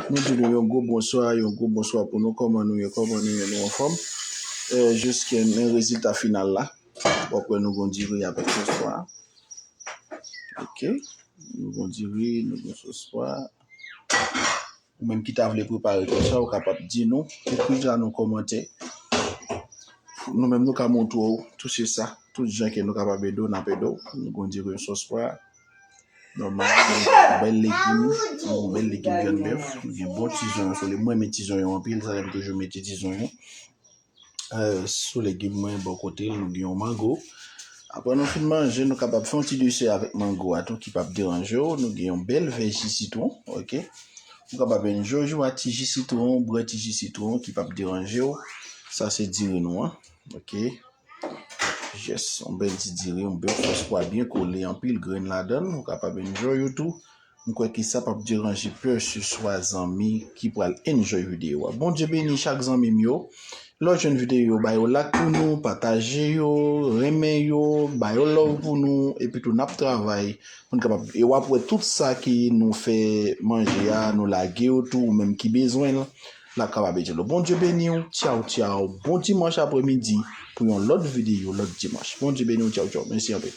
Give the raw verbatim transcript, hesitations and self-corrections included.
Nou di nou yon gwo bonswa, yon gwo bonswa pou nou. Kòman nou ye? Kòman nou ye? Nou anfòm? Eh, jiske men rezilta final la. W ap wè nou gon diri avèk sòs pwa. Ok. Nou gon diri, nou gon sòs pwa. Ou menm ki ta vle prepare konsa, ou kapab di nou, ekri la nan kòmantè. Nou menm nou ka montre w tou se sa, tout jan ke nou kapab ede w, n ap ede w. Nou gon diri, yon sòs pwa. Nòmal, nou gen yon bèl legim, yon bèl legim vyann bèf, nou gen bon ti zonyon sou li. Mwen renmen ti zonyon anpil, sa fè m toujou mete ti zonyon. Eh, sou legim mwen bò kote l, nou gen yon mango. Apre nou fin manje, nou kapab fè yon ti desè avèk mango a tou ki p ap deranje w. Nou gen yon bèl vè ji sitwon, ok. Ou kapab enjoy ou a ti ji sitwon, bwè ti ji sitwon ki p ap deranje w. Sa se diri nou an, ok. Yes, yon bèl ti diri, yon bèl sòs pwa byen kole, anpil grenn ladan l. Ou kapab enjoy ou tou. M kwè ke sa p ap deranje pè se swa zanmi ki pral enjoy videyo a. Bondye beni chak zanmi m yo. Lè w jwenn videyo yo, ba yo like pou nou, pataje yo, renmen yo, ba yo love pou nou, epi tou n ap travay pou n kapab, e w ap wè tout sa ke nou fè manje a, nou lage yo tou, ou menm ki bezwen l, l ap kapab ede nou. Bondye beni w, tchaw, tchaw, bon dimanch apremidi pou yon lòt videyo, lòt dimanch. Bondye beni w, tchaw, tchaw, mèsi anpil.